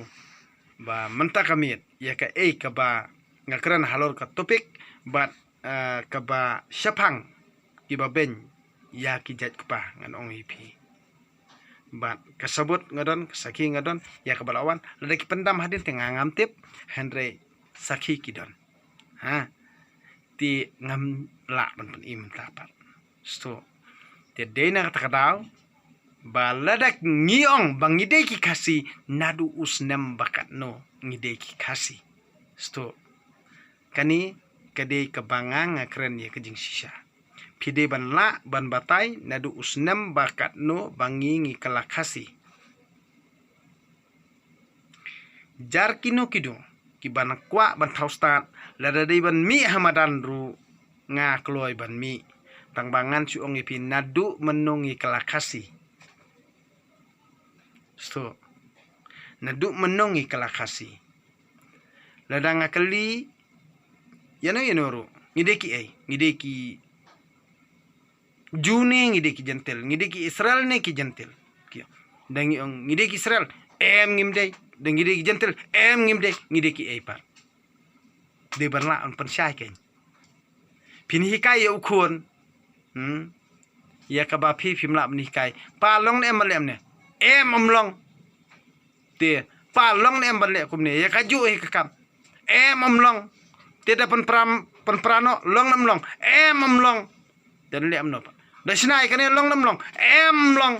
ba mynta ka miet ïa kaei kaba nga kren halor ka topic bad, eh, kaba shaphang kiba beiñ ïa ki jait kpa ngan ong ïa phi. Bad ka sabut nga don, ka sakhi nga don ïa kaba la wan. Lada ki pyndam hadien te nga ngam tip, hynrei sakhi ki don. Ha. Te ngam lah ban pyni mynta pat. Sdang. Te dei na kata ka daw ba lada ngi ong ba ngi dei ki Khasi, naduh u snem ba katno ngi dei ki Khasi. Sdang. Kane ka dei kaba nga nga kren ïa ka jingshisha. Phi dei ban lah ban batai naduh u snem ba katno ba ngi ngi kylla Khasi. Jar kino kido kiba kwah ban thaw stad, lada dei ban mih ha madan ruh nga kloi ban mih. Tang ba ngan shu ong ïa phi naduh mynno ngi kylla Khasi. Sdang. Naduh mynno ngi kylla Khasi. Lada nga kylli ïano ïano ruh, ngi dei kiei? Ngi dei ki Jew ne ngi dei ki Jentil? Ngi dei ki Israel ne ki Jentil? Ki, da ngi ong ngi dei ki Israel, em ngim dei. Da ngi dei ki Jentil, em ngim dei. Ngi dei kiei pat? Dei ban lah ban pynshai kein. Phin hikai ïa u khun, hmm, ïa kaba phi phim lah ban hikai. Pa, long ne em ban leh kumne? Em, ym long. Te pa, long ne em ban leh kumne? Ïa kajuh hi ka kam. Em, ym long. Te da pynpra, pynpra noh, long ne ym long? Em, ym long. Te leh kumno pat? Da shna ïa kane, long ne ym long? Em, ym long.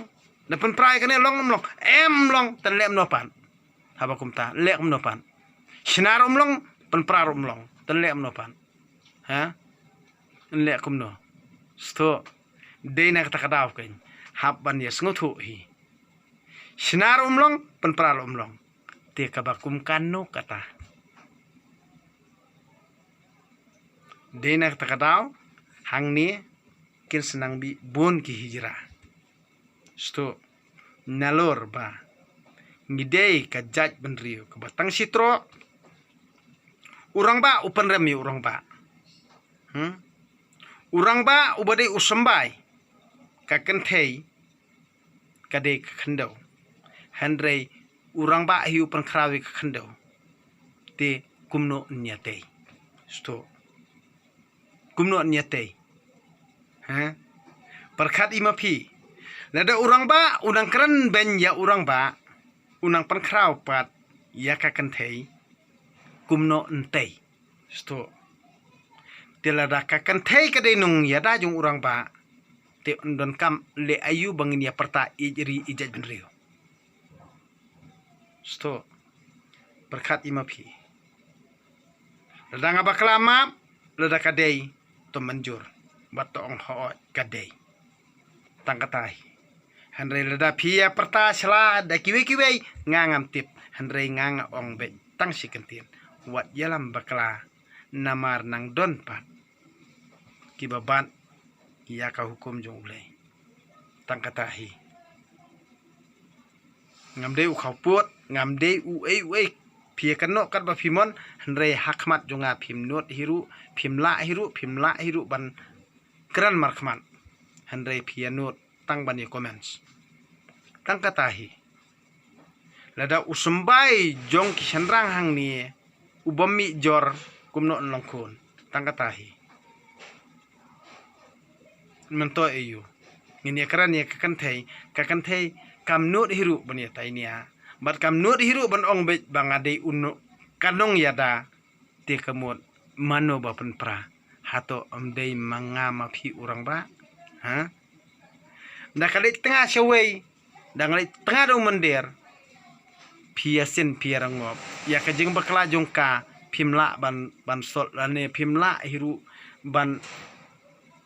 Da pynpra ïa kane, long ne ym long? Em, ym long. Te leh kumno pat? Haba kumta leh kumno pat? Shna ruh ym long, pynpra ruh ym long. Te leh kumno pat? Ha? Leh kumno? Sdang. Dei na kata ka daw kein hap ban ïa sngewthuh hi. Shna ruh ym long, pynpra ruh ym long. Te kaba kum kano kata? Dei na kata ka daw hangne kin sa nang bun ki hijra. Sdang. Nalor ba Ngi dei ka jait bynriew kaba tang shi troh. U rangbah u pynrem ïa u rangbah. Hmm? U rangbah uba dei u symbai, ka kynthei ka dei ka khyndew. Hynrei u rangbah hi u pynkhraw ïa ka khyndew. Te kumno yn ïatei? Sdang. Kumno yn ïatei? Ha? Pyrkhat i ma phi. Lada u rangbah u nang kren beiñ ïa u rangbah, u nang pynkhraw pat ïa ka kynthei, kumno yn tei? Sdang. Te lada ka kynthei ka dei nongïada jong u rangbah, te yn donkam leh aïu ba ngin ïa pyrta ïeit ri ïeit jait bynriew? Sdang. Pyrkhat i ma phi. Lada nga bakla map, lada ka dei, to mynjur. Bad to ong hooid ka dei. Tang kata hi. Hynrei lada phi ïa pyrta sla da kiwei kiwei, nga ngam tip. Hynrei nga nga ong beit tang shi kyntien. Wat ïalam bakla, namar nang don pat kiba bat ïa ka hukum jong U Blei. Tang kata hi. Ngam dei u khawpud, ngam dei uei uei. Phi ïa kynnoh katba phi mon, hynrei ha khmat jong nga phim nud hi ruh, phim lah hi ruh, phim lah hi ruh ban kren markhmat. Hynrei phi ïa nud tang ban ïa comments. Tang kata hi. Lada u symbai jong ki shynrang hangne u bym mih jor, kumno yn long khun? Tang kata hi. Myntoi aïu? Ngin ïa kren ïa ka kynthei, ka kynthei kam nud hi ruh ban ïa tainia. Bad kam nud hi ruh ban ong beit ba nga dei u no-, ka nongïada. Te ka mut mano ba pynpra? Hato ym dei ma nga ma phi u rangbah? Ha? Da ka leit tnga shawei, da nga leit tnga da u mynder, phi ïa sin phi ïa rangop. Ïa ka jingbakla jong ka phim lah ban, ban sot lane phim lah hi ruh ban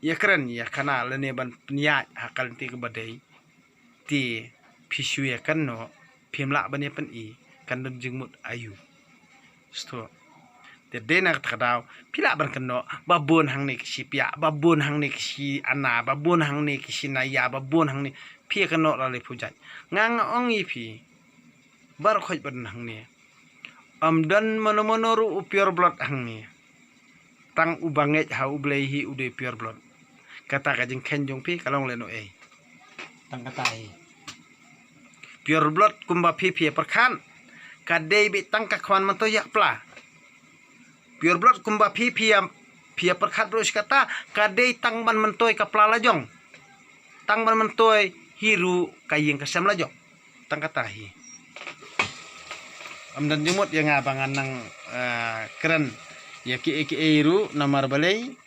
ïa kren ïa kana lane ban pynïaid ha ka lynti kaba dei. Te phi shu ïa kynnoh, phim lah ban ïa pyni, kan don jingmut aïu? Sdang. Te dei na kata ka daw phi lah ban kynnoh, ba bun hangne ki shi piah, ba bun hangne ki shi ana, ba bun hangne ki shi naya, ba bun hangne. Phi ïa kynnoh la lei pujat. Nga nga ong ïa phi, baroh khoit ba don hangne, ym don mano mano ruh u pure blood hangne. Tang uba ngeit ha U Blei hi u dei pure blood. Kata ka jingkheiñ jong phi ka long lehnohei? Tang kata hi. Pure blood kumba phi phi ïa pyrkhat, ka dei beit tang ka khwan myntoi ïa ka pla. Pure blood kumba phi phi ïa, phi ïa pyrkhat baroh shi katta, ka dei tang ban myntoi ka pla lajong. Tang ban myntoi hi ruh ka ïing ka sem lajong. Tang kata hi. Ym don jingmut ïa nga ba ngan nang, eh, kren ïa kiei kiei ruh, namar balei,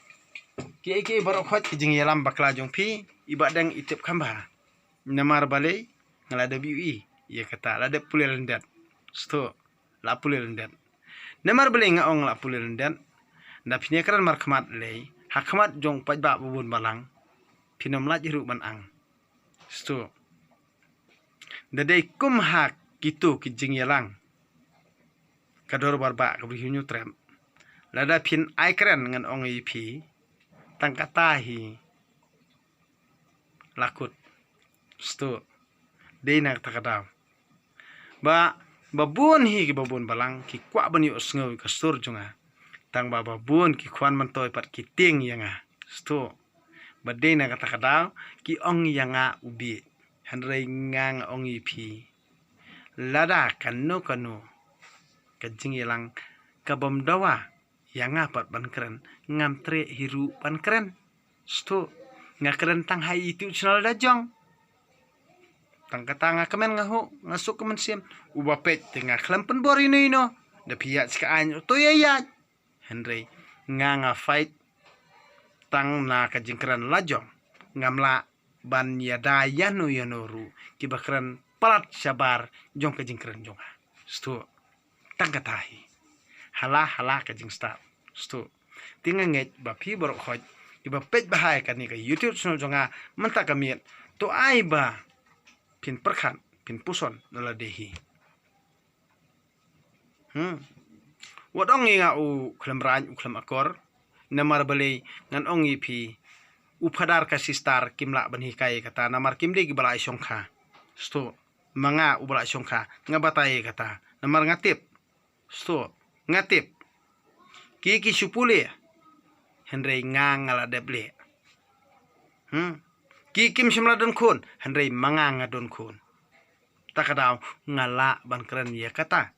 kiei kiei baroh khoit ki jingïalam bakla jong phi, i Bahdeng i tip kham bha. Namar balei, nga la dep ïohi ïa kata, la dep pule lyndet. Sdang. La pule lyndet. Namar balei nga ong la pule lyndet? Da phin ïa kren markhmat lei, ha khmat jong paidbah ba bun balang, phin ym lah hi ruh ban ang. Sdang. Da dei kum ha kito ki jingïalang ka dorbar bah ka Bri Hynñiewtrep, lada phin ai kren ngan ong ïa phi, tang kata hi la kut. Sdang. Dei na kata ka daw ba, ba bun hi kiba bun balang ki kwah ban ïohsngew ïa ka sur jong nga. Tang ba, ba bun ki khwan myntoi pat ki tieng ïa nga. Sdang. Ba dei na kata ka daw ki ong ïa nga u bieit. Hynrei nga nga ong ïa phi, lada kano kano ka jingïalang ka bym dawa ïa nga pat ban kren, ngam treh hi ruh ban kren. Sdang. Nga kren tang ha YouTube channel da jong. Tang kata nga kmen nga hoh, nga suk ka mynsiem. Uba peit te nga khlem pynbor ïano ïano. Da phi ïaid sha ka aiñ, to ïa ïaid. Hynrei nga nga fight tang na ka jingkren lajong. Ngam lah ban ïada ïano ïano ruh kiba kren palat shabar jong ka jingkren jong nga. Sdang. Tang kata hi. Hala hala ka jingstad. Sdang. Te nga ngeit ba phi baroh khoit kiba peit bha ïa kane ka YouTube channel jong nga mynta ka miet, to ai ba phin pyrkhat, phin puson na lade hi. Hmm. Wat ong ïa nga u khlem raiñ, u khlem akor. Namar balei, ngan ong ïa phi, u phadar ka sistar kim lah ban hikai kata, namar kim dei kiba la ai shongkha. Sdang. ma nga uba la shongkha, nga batai ïa kata. Namar nga tip. Sngewthuh, nga tip. Ki ki shu pule. Hynrei nga nga la dep leh. Hmm. Ki kim shym la don khun, hynrei ma nga nga don khun. Ta ka daw nga lah ban kren ïa kata.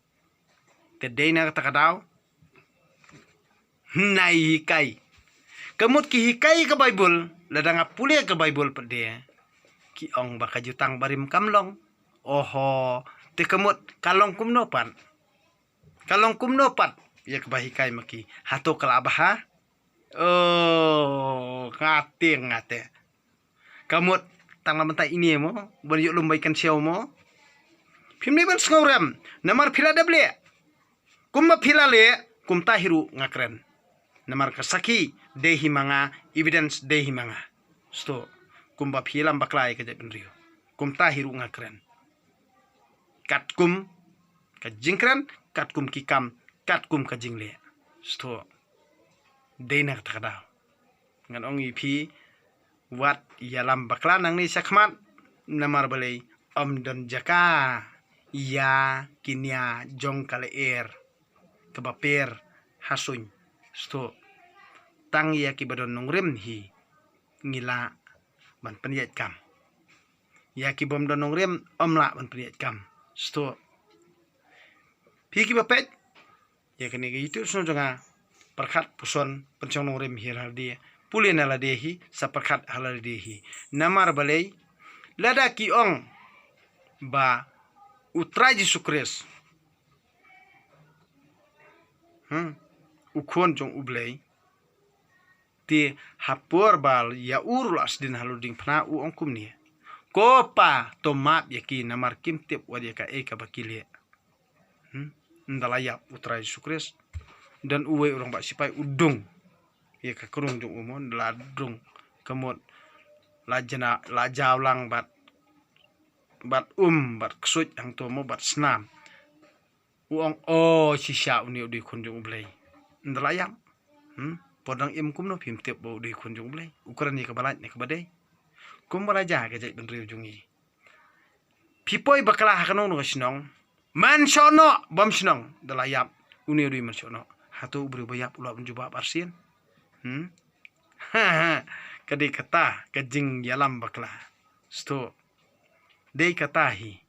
Te dei na kata ka daw. Nai hikai. Ka mut ki hikai ka Baibl, lada nga pule ka Baibl pat de. Ki ong ba ka jutang barim kam long. Oho, te ka mut ka long kumno pat. Ka long kumno pat. Ïa kaba hikai ma ki. Hato ka la bha? Oh, ngate ngate. Ka mut tang la mynta ine mo, ban ïoh lum bai kan siaw mo. Phim ne ban sngewrem, namar phi la dep leh. Kumba phi la leh, kumta hi ruh nga kren. Namar ka sakhi, dei hi ma nga, evidence dei hi ma nga. Sngewthuh, kumba phi lam bakla ïa ka jaitbynriew. Kumta hi ruh nga kren. Katkum ka jingkren, katkum ki kam, katkum ka jingleh. Sngewthuh. Dei na kata ka daw. Ngan ong ïa phi, wat ïalam bakla nangne shakhmat, namar balei ym don jaka ïa ki nia jong ka lyer kaba per ha suiñ. Sngewthuh. Tang ïa kiba don nongrim hi ngi lah ban pynïaid kam. Ïa ki bym don nongrim ym lah ban pynïaid kam. Sngewthuh. Phi kiba peit ïa kane ka YouTube channel jong nga, pyrkhat puson, pynshong nongrim hi ha lade, pule na lade hi, sa pyrkhat ha lade hi. Namar balei, lada ki ong ba U Trai Jisu Khrist, hmm, u Khun jong U Blei, te ha por ba ïa u ruh la sdien halor diengphna u ong kumne: Ko Pa, to map ïa ki namar kim tip wat ïa kaei kaba ki leh. Hmm? Ynda la ïap U Trai Jisu Khrist, don uwei u rangbah sipai u dung ïa ka krung jong u mo, ynda la dung, ka mut la jna, la jaw lang bad, bad um, bad ksuid hangto mo, bad snam. U ong, o, shisha une u dei Khun jong U Blei. Ynda la ïap. Hmm? Por dang im kumno phim tip ba u dei Khun jong U Blei. U kren ïa kaba lait ne kaba dei. Kumba la jia ka jaitbynriew jong ngi. Phi poi bakla ha kano kano ka shnong. Mynshuwa noh, bym shnong. Ynda la ïap. Une u dei mynshuwa noh. Hato u briew ba ïap u lah ban jubab arsien? Hmm? Ka dei kata ka jingïalam bakla. Sngewthuh. Dei kata hi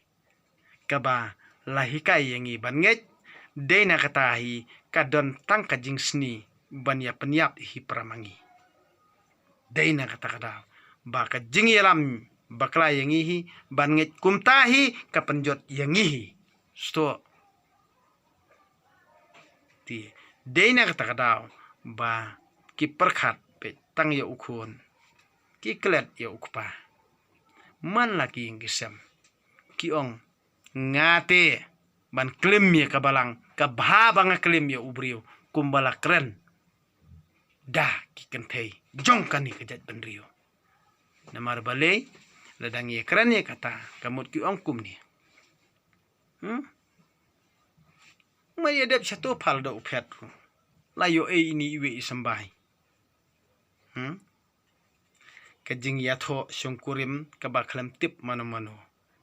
kaba la hikai ïa ngi ban ngeit, dei na kata hi ka don tang ka jingsngi ban ïa pynïap hi para ma ngi. Dei na kata ka daw ba ka jingïalam bakla ïa ngi hi ban ngeit kumta hi ka pynjot ïa ngi hi. Sngewthuh. Te dei na kata ka daw ba ki pyrkhat peit tang ïa u Khun, ki klet ïa u Kpa. Man la ki ïing ki sem, ki ong, nga te ban klim ïa ka balang, ka bha ba nga klim ïa u briew, kumba la kren da ki kynthei jong kane ka jaitbynriew. Namar balei, lada ngi ïa kren ïa kata, ka mut ki ong kumne. Hmm? Ma ïa dep shato pha lada u phet ruh. La ïoh ei ine iwei i symbai. Hmm? Ka jingïathoh shongkurim kaba khlem tip mano mano.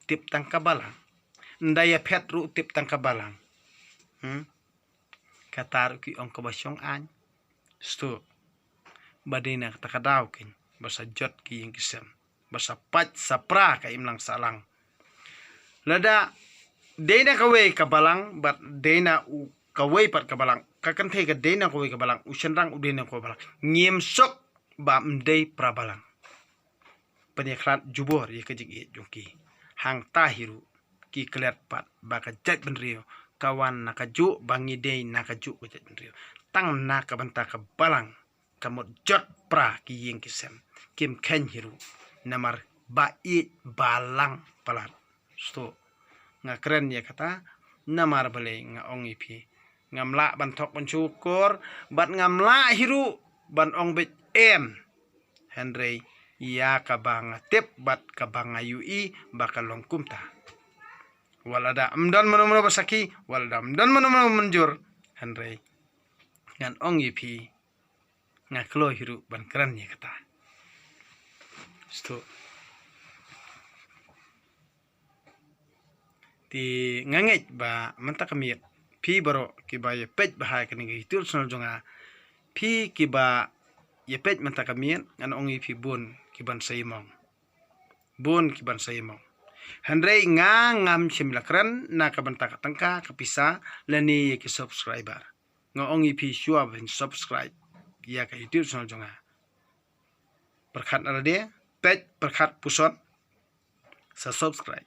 Tip tang ka balang. Ynda ïa phet ruh tip tang ka balang. Hmm? Kata ruh ki ong kaba shong aiñ. Sngewthuh. Ba dei na kata ka daw kein ba sa jot ki ïing ki sem, ba sa pait sa pra ka imlang sahlang. Lada dei na kawei ka balang bad dei na u kawei pat ka balang, ka kynthei ka dei na kawei ka balang, u shynrang u dei na kawei ka balang, ngim suk ba ym dei para balang. Pynïakhlad jubor ïa ka jingïeit jong ki. Hangta hi ruh ki klet pat ba ka jaitbynriew ka wan na kajuh ba ngi dei na kajuh ka jaitbynriew. Tang na ka bynta ka balang ka mut jot pra ki ïing ki sem. Kim kheiñ hi ruh namar ba ïeit balang palat. Sngewthuh. Nga kren ïa kata namar balei, nga ong ïa phi, ngam lah ban thok ban shu kur bad ngam lah hi ruh ban ong beit em. Hynrei ïa kaba nga tip bad kaba nga ïohi ba ka long kumta. Wat lada ym don mano mano ba sakhi, wat lada ym don mano mano mynjur, hynrei ngan ong ïa phi, nga kloi hi ruh ban kren ïa kata. Sngewthuh. Te nga ngeit ba mynta ka miet phi baroh kiba ïa peit bha ïa kane ka YouTube channel jong nga, phi kiba ïa peit mynta ka miet, ngan ong ïa phi bun kiban sa ïamong. Bun kiban sa ïamong. Hynrei nga ngam shym la kren na ka bynta ka tyngka ka pisa lane ïa ki subscriber. Nga ong ïa phi shuwa ban subscribe ïa ka YouTube channel jong nga. Pyrkhat na lade, peit pyrkhat pyrshot, sa subscribe.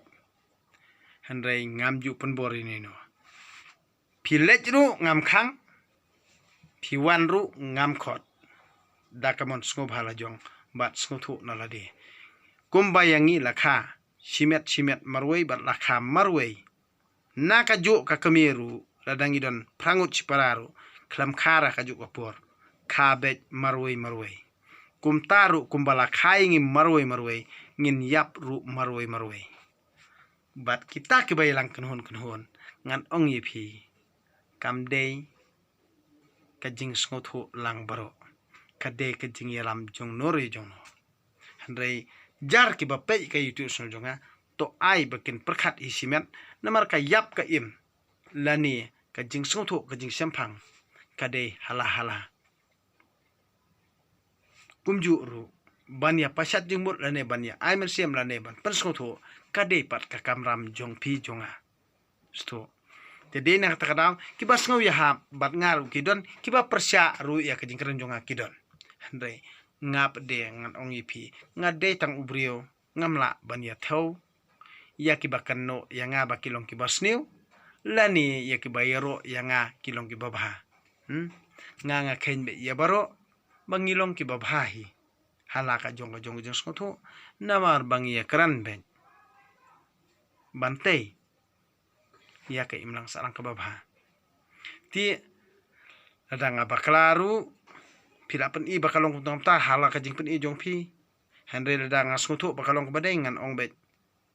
Hynrei ngam ju pynbor ïa ino ino. Phi leit ruh ngam khang, phi wan ruh ngam khot. Da ka mon sngewbha la jong bad sngewthuh na lade. Kumba ïa ngi la kha shimet shimet marwei bad la kha marwei. Na kajuh ka kmie ruh, lada ngi don phra ngut shipara ruh, khlem kha ha kajuh ka por, kha beit marwei marwei. Kumta ruh kumba la kha ïa ngi marwei marwei, ngin ïap ruh marwei marwei. Bad kita kiba ïalang kynhun kynhun, ngan ong ïa phi, kam dei ka jingsngewthuh lang baroh, ka dei ka jingïalam jong no re jong no. Hynrei jar kiba peit ka YouTube channel jong nga, to ai ba kin pyrkhat hi shimet, namar ka ïap ka im lane ka jingsngewthuh ka jingshemphang ka dei hala hala. Kumjuh ruh ban ïa pashat jingmut lane ban ïa ai mynsiem lane ban pynsngewthuh, ka dei pat ka kamram jong phi jong nga. Sto. Te dei na kata ka daw kiba sngew ïahap bad nga ruh ki don, kiba pyrshah ruh ïa ka jingkren jong nga ki don. Hynrei nga pat de ngan ong ïa phi, nga dei tang u briew, ngam lah ban ïa thew ïa kiba kynnoh ïa nga ba ki long kiba sniew, lane ïa kiba ïaroh ïa nga ki long kiba bha. Hmm? Nga nga kheiñ beit ïa baroh ba ngi long kiba bha hi. Hala ka jong ka jong ka jingsngewthuh, namar ba ngi ïa kren beit ban tei ïa ka imlang sahlang kaba bha. Te lada nga bakla ruh, phi la pyni ba ka long kumta kumta, hala ka jingpyni jong phi. Hynrei lada nga sngewthuh ba ka long kaba dei, ngan ong beit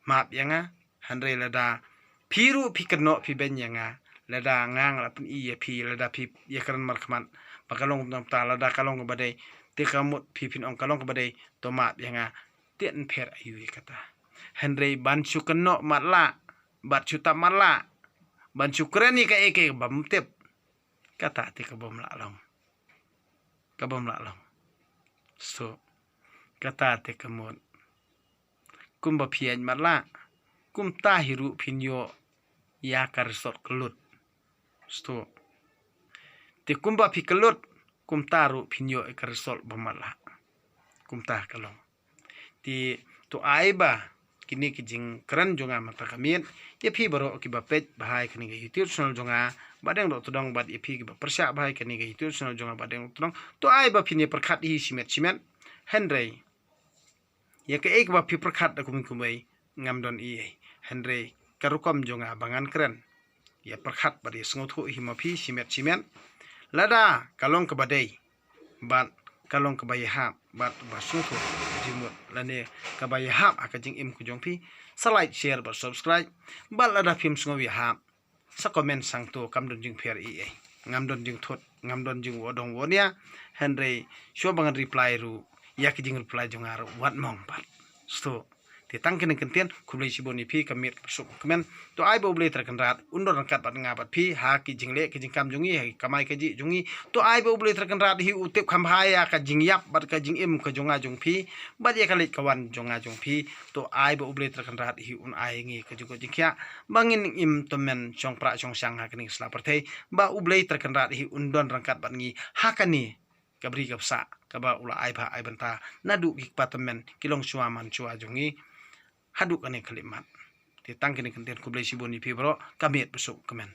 map ïa nga. Hynrei lada phi ruh phi kynnoh phi beiñ ïa nga, lada nga nga la pyni ïa phi, lada phi ïa kren markhmat ba ka long kumta kumta, lada ka long kaba dei, te ka mut phi phin ong ka long kaba dei, to map ïa nga. Te yn pher aïu ïa kata? Hynrei ban shu kynnoh matlah bad shu tap matlah, ban shu kren ïa kaei kaei bym tip, kata te ka bym lah long. Ka bym lah long. So kata te ka mut, kumba phi ïaid matlah, kumta hi ruh phin ïoh ïa ka result ka lut. Sto. Te kumba phi kyllut, kumta ruh phin ïoh ïa ka result ba matlah. Kumta ka long. Te to ai ba kine ki jingkren jong nga mynta ka miet ïa phi baroh kiba peit bha ïa kane ka YouTube channel jong nga ba dang doh tdong, bad ïa phi kiba pyrshah bha ïa kane ka YouTube channel jong nga ba dang doh tdong, to ai ba phin ïa pyrkhat hi shimet shimet. Hynrei ïa kaei kaba phi pyrkhat da kumne kumwei, ngam don ei ei. Hynrei ka rukom jong nga ba ngan kren, ïa pyrkhat bad ïa sngewthuh hi ma phi shimet shimet. Lada ka long kaba dei bad ka long kaba ïahap bad ba sngewthuh jingmut lane kaba ïahap ha ka jingim ka jong phi, sa like, share bad subscribe. Bad lada phim sngew ïahap, sa comment sangto, kam don jingpher ei ei. Ngam don jingthut, ngam don jingwad dong wad nia. Hynrei shuwa ba ngan reply ruh, ïa ki jingreply jong nga ruh wat mong pat. Sto. Te tang kine ki kyntien, khublei shibun ïa phi, ka miet ka suk ka kmen. To ai ba U Blei Trai Kynrad un don ryngkat bad nga bad phi ha ki jingleh ki jingkam jong ngi, ha ki kamai kajih jong ngi. To ai ba U Blei Trai Kynrad hi u tip kham bha ïa ka jingïap bad ka jingim ka jong nga jong phi, bad ïa ka leit ka wan jong nga jong phi. To ai ba U Blei Trai Kynrad hi un ai ngi ka jingkoit jingkhiah ba ngin im tymmen shong prah shong shang ha kane ka sla pyrthei, ba U Blei Trai Kynrad hi un don ryngkat bad ngi ha kane ka bri ka bsah kaba u la ai bha ai bynta naduh ki kpa tymmen ki longshuwa manshuwa jong ngi haduh kane ka khyllipmat. Te tang kine ki kyntien, khublei shibun ïa phi baroh, ka miet ka suk ka kmen.